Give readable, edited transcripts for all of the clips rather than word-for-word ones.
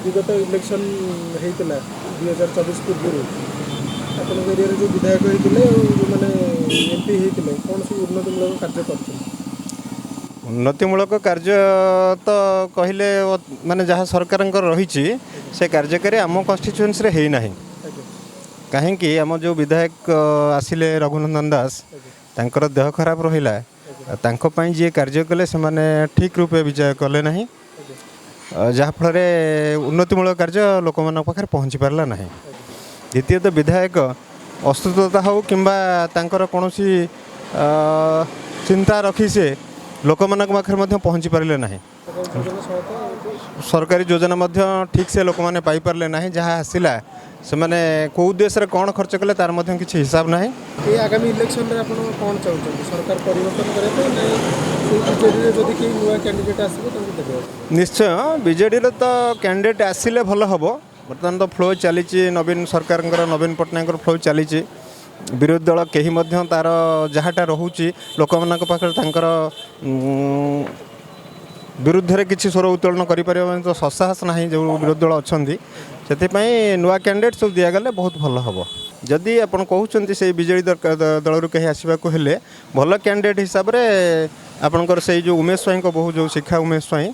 ବିଗତ ଇଲେକ୍ସନ୍ ହେଇଥିଲା 2024 ପୂର୍ବରୁ, ଆପଣଙ୍କ ଏରିଆରେ ଯେଉଁ ବିଧାୟକ ହେଇଥିଲେ ଆଉ ଯେଉଁମାନେ ଏମପି ହେଇଥିଲେ, କ'ଣ ସବୁ ଉନ୍ନତିମୂଳକ କାର୍ଯ୍ୟ କରିଛନ୍ତି? ଉନ୍ନତିମୂଳକ କାର୍ଯ୍ୟ ତ କହିଲେ ମାନେ ଯାହା ସରକାରଙ୍କର ରହିଛି, ସେ କାର୍ଯ୍ୟକାରୀ ଆମ କନଷ୍ଟିଚ୍ୟୁଏନ୍ସିରେ ହେଇନାହିଁ। କାହିଁକି, ଆମ ଯେଉଁ ବିଧାୟକ ଆସିଲେ ରଘୁନନ୍ଦନ ଦାସ, ତାଙ୍କର ଦେହ ଖରାପ ରହିଲା। ଆଉ ତାଙ୍କ ପାଇଁ ଯିଏ କାର୍ଯ୍ୟ କଲେ, ସେମାନେ ଠିକ୍ ରୂପେ ବିଜୟ କଲେ ନାହିଁ, ଯାହାଫଳରେ ଉନ୍ନତିମୂଳକ କାର୍ଯ୍ୟ ଲୋକମାନଙ୍କ ପାଖରେ ପହଞ୍ଚି ପାରିଲା ନାହିଁ। ଦ୍ୱିତୀୟତଃ, ବିଧାୟକ ଅସୁସ୍ଥତା ହେଉ କିମ୍ବା ତାଙ୍କର କୌଣସି ଚିନ୍ତା ରଖି ସେ ଲୋକମାନଙ୍କ ପାଖରେ ମଧ୍ୟ ପହଞ୍ଚି ପାରିଲେ ନାହିଁ। ଯୋଜନା ସହାୟତା? ସରକାରୀ ଯୋଜନା ମଧ୍ୟ ଠିକ୍ ସେ ଲୋକମାନେ ପାଇପାରିଲେ ନାହିଁ। ଯାହା ଆସିଲା, ସେମାନେ କେଉଁ ଉଦ୍ଦେଶ୍ୟରେ କ'ଣ ଖର୍ଚ୍ଚ କଲେ, ତାର ମଧ୍ୟ କିଛି ହିସାବ ନାହିଁ। ଏଇ ଆଗାମୀ ଇଲେକ୍ସନରେ ଆପଣ କ'ଣ ଚାହୁଁଛନ୍ତି? ସରକାର ପରିବର୍ତ୍ତନ କରିବା ପାଇଁ, ନାଇଁ ସେଇ ବିଜେଡ଼ିରେ ଯଦି କେହି ନୂଆ କ୍ୟାଣ୍ଡିଡେଟ୍ ଆସିବେ, ତାଙ୍କୁ ଦେବେ? ନିଶ୍ଚୟ ବିଜେଡ଼ିର ତ କ୍ୟାଣ୍ଡିଡେଟ୍ ଆସିଲେ ଭଲ ହେବ। ବର୍ତ୍ତମାନ ତ ଫ୍ଲୋ ଚାଲିଛି ନବୀନ ସରକାରଙ୍କର, ନବୀନ ପଟ୍ଟନାୟକଙ୍କର ଫ୍ଲୋ ଚାଲିଛି। ବିରୋଧୀ ଦଳ କେହି ମଧ୍ୟ ତାର ଯାହାଟା ରହୁଛି, ଲୋକମାନଙ୍କ ପାଖରେ ତାଙ୍କର ବିରୁଦ୍ଧରେ କିଛି ସ୍ୱର ଉତ୍ତୋଳନ କରିପାରିବା ପାଇଁ ତ ସତ୍ସାହସ ନାହିଁ ଯେଉଁ ବିରୋଧୀ ଦଳ ଅଛନ୍ତି। ସେଥିପାଇଁ ନୂଆ କ୍ୟାଣ୍ଡିଡେଟ୍ ସବୁ ଦିଆଗଲେ ବହୁତ ଭଲ ହେବ। ଯଦି ଆପଣ କହୁଛନ୍ତି ସେଇ ବିଜେଡ଼ି ଦଳରୁ କେହି ଆସିବାକୁ ହେଲେ, ଭଲ କ୍ୟାଣ୍ଡିଡେଟ୍ ହିସାବରେ ଆପଣଙ୍କର ସେଇ ଯେଉଁ ଉମେଶ ସ୍ୱାଇଁଙ୍କ ବୋହୂ, ଯେଉଁ ଶିଖା ଉମେଶ ସ୍ୱାଇଁ,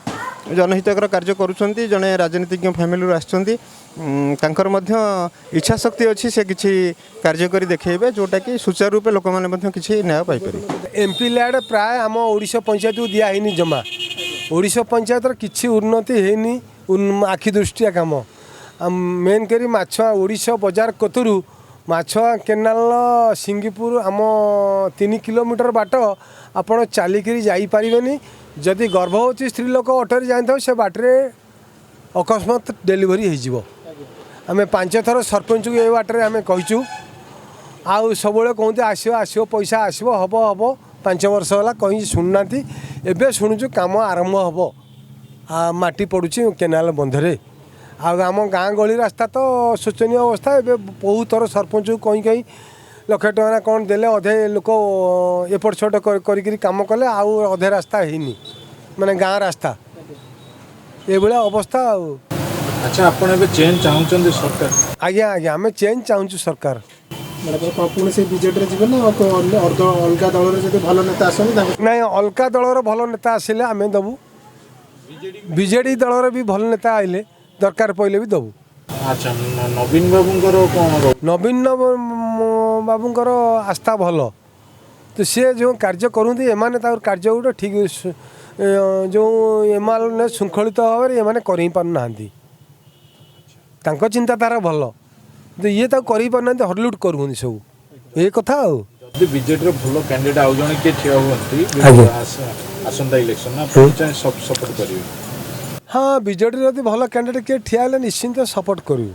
ଜନହିତକର କାର୍ଯ୍ୟ କରୁଛନ୍ତି। ଜଣେ ରାଜନୀତିଜ୍ଞ ଫ୍ୟାମିଲିରୁ ଆସିଛନ୍ତି। ତାଙ୍କର ମଧ୍ୟ ଇଚ୍ଛା ଶକ୍ତି ଅଛି, ସେ କିଛି କାର୍ଯ୍ୟ କରି ଦେଖେଇବେ, ଯେଉଁଟାକି ସୁଚାରୁ ରୂପେ ଲୋକମାନେ ମଧ୍ୟ କିଛି ନ୍ୟାୟ ପାଇପାରିବେ। ଏମ୍ପି ଲ୍ୟାଡ଼ ପ୍ରାୟ ଆମ ଓଡ଼ିଶା ପଞ୍ଚାୟତକୁ ଦିଆହେଇନି ଜମା। ଓଡ଼ିଶା ପଞ୍ଚାୟତର କିଛି ଉନ୍ନତି ହେଇନି, ଆଖି ଦୃଷ୍ଟିଆ କାମ। ମେନ୍ କରି ମାଛ ଓଡ଼ିଶା ବଜାର କତରୁ ମାଛ କେନାଲ ସିଙ୍ଗିପୁର ଆମ 3 କିଲୋମିଟର ବାଟ, ଆପଣ ଚାଲିକିରି ଯାଇପାରିବେନି। ଯଦି ଗର୍ଭବତୀ ସ୍ତ୍ରୀ ଲୋକ ଅଟୋରେ ଯାଇଥାଉ, ସେ ବାଟରେ ଅକସ୍ମାତ ଡେଲିଭରି ହେଇଯିବ। ଆମେ ପାଞ୍ଚ ଥର ସରପଞ୍ଚକୁ ଏ ବାଟରେ ଆମେ କହିଛୁ। ଆଉ ସବୁବେଳେ କୁହନ୍ତି, ଆସିବ ଆସିବ, ପଇସା ଆସିବ, ହେବ ହେବ। 5 ବର୍ଷ ହେଲା କହି ଶୁଣୁନାହାନ୍ତି। ଏବେ ଶୁଣୁଛୁ କାମ ଆରମ୍ଭ ହେବ, ମାଟି ପଡ଼ୁଛି କେନାଲ ବନ୍ଧରେ। ଆଉ ଆମ ଗାଁ ଗହଳି ରାସ୍ତା ତ ଶୋଚନୀୟ ଅବସ୍ଥା। ଏବେ ବହୁତ ଥର ସରପଞ୍ଚକୁ କହି କହି ଲକ୍ଷେ ଟଙ୍କା କ'ଣ ଦେଲେ, ଅଧେ ଲୋକ ଏପଟ ସେପଟ କରିକିରି କାମ କଲେ, ଆଉ ଅଧେ ରାସ୍ତା ହେଇନି, ମାନେ ଗାଁ ରାସ୍ତା ଏଇଭଳିଆ ଅବସ୍ଥା ଆଉ। ଆଚ୍ଛା, ଆପଣ ଏବେ ଚେଞ୍ଜ ଚାହୁଁଛନ୍ତି ସରକାର? ଆଜ୍ଞା, ଆମେ ଚେଞ୍ଜ ଚାହୁଁଛୁ ସରକାର। ମାନେ ଆପଣ କ'ଣ ପୁଣି ସେଇ ବିଜେଡ଼ିରେ ଯିବେ ନା ଆଉ ଅଲଗା ଦଳରେ ଯଦି ଭଲ ନେତା ଆସନ୍ତି, ତାଙ୍କୁ? ନାଇଁ, ଅଲଗା ଦଳର ଭଲ ନେତା ଆସିଲେ ଆମେ ଦେବୁ। ବିଜେଡ଼ି ଦଳର ବି ଭଲ ନେତା ଆଇଲେ, ଦରକାର ପଡ଼ିଲେ ବି ଦେବୁ। ଆଚ୍ଛା, ନବୀନ ବାବୁଙ୍କର କ'ଣ ନବୀନ ବାବୁଙ୍କର ଆସ୍ଥା ଭଲ ତ। ସିଏ ଯେଉଁ କାର୍ଯ୍ୟ କରନ୍ତି, ଏମାନେ ତାଙ୍କର କାର୍ଯ୍ୟ ଗୋଟେ ଠିକ୍ ଯେଉଁ ଏମାନେ ଶୃଙ୍ଖଳିତ ଭାବରେ ଏମାନେ କରେଇ ପାରୁନାହାନ୍ତି। ତାଙ୍କ ଚିନ୍ତାଧାରା ଭଲ, କିନ୍ତୁ ଇଏ ତାକୁ କରେଇ ପାରୁନାହାନ୍ତି, ହରଲୁଟ୍ କରୁଛନ୍ତି ସବୁ, ଏ କଥା ଆଉ। ଯଦି ବିଜେଡିର ଭଲ କ୍ୟାଣ୍ଡିଡେଟ୍ ଆଉ ଜଣେ କିଏ ଠିଆ ହୁଅନ୍ତି ଆସନ୍ତା ଇଲେକ୍ସନ, ଆପଣ ଚାହେଁ ସପୋର୍ଟ କରିବେ? ହଁ, ବିଜେଡ଼ିର ଯଦି ଭଲ କ୍ୟାଣ୍ଡିଡେଟ୍ କିଏ ଠିଆ ହେଲେ, ନିଶ୍ଚିନ୍ତ ସପୋର୍ଟ କରିବୁ।